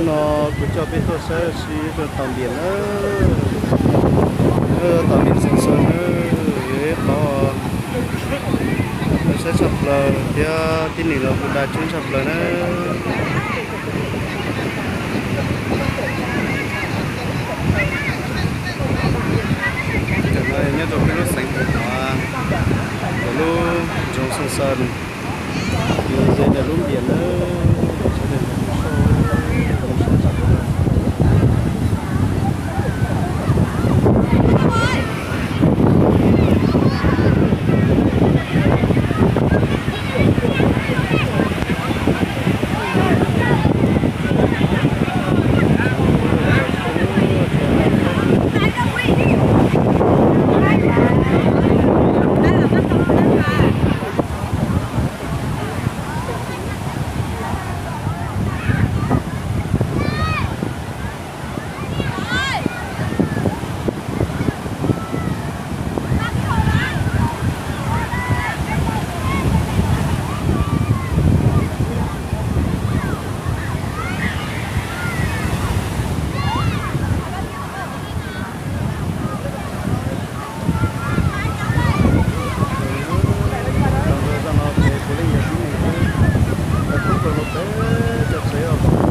No kuv coj peb tuaj saib ua si rau tom npias na, tom npias Xeev Xas na, yog ib qhov saib tshaj plaws thiab tib neeg los kuj dag tshoob tshaj plaws na. Tam no nyob rau peb lub xeev Phu Qhuav, ntawm lub nroog Xeev Xas, ces ntawm lub npias na, sawv daws Zaj no ces puav leej yog tib neeg xwb, tub rau hauv peb cov tsev os.